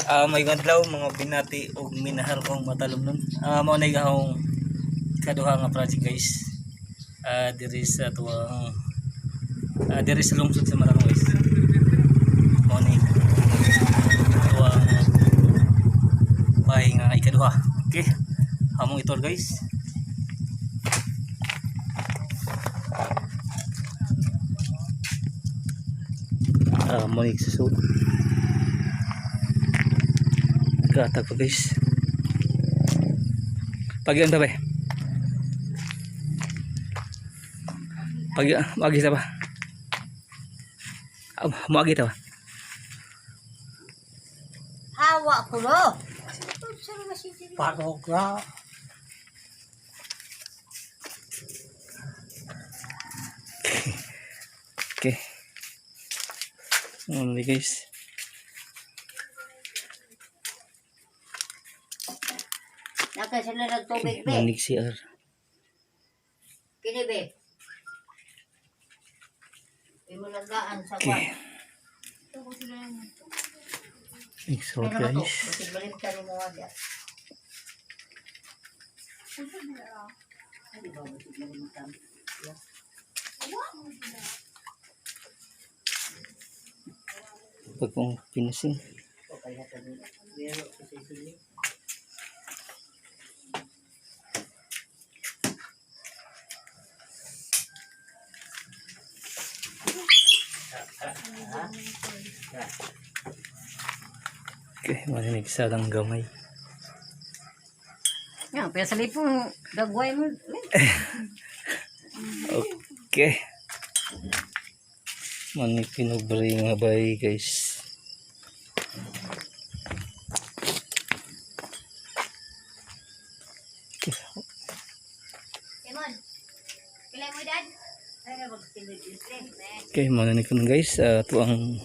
May adlaw, mga binati ug minahal kong matalumnon. Mao na akong kaduha nga project, guys. Diri sa tuwang diri sa lungsod sa Maramong, guys. Mao ni tuwang bahay nga ikaduha. Okay. Among i-tour, guys. Mo ni susod. Gatag pa, guys. Pag ta ba? Pag magi ta ba? Moagi ta ba? Hawa ko ro. Parogra. Okay. Ano, guys? Naka sila nagtubig be. Manig CR. Kini be. Imulagaan sa kwan. Okay. Exo, Pero ba to? guys. Basig balimtan ni mo wala. Ay, di ba, basig balimtan? Pag kong finishing. Okay, hatag nila. Pero kasi sila. Okay, marinig sa lang gamay. Ya, pero sa lipong dagway mo. Okay. Manig pinubre nga bay, guys. Okay. Emon. Pilay mo, Dad? Ay, magtinid Okay, manig ko na, guys. Ito ang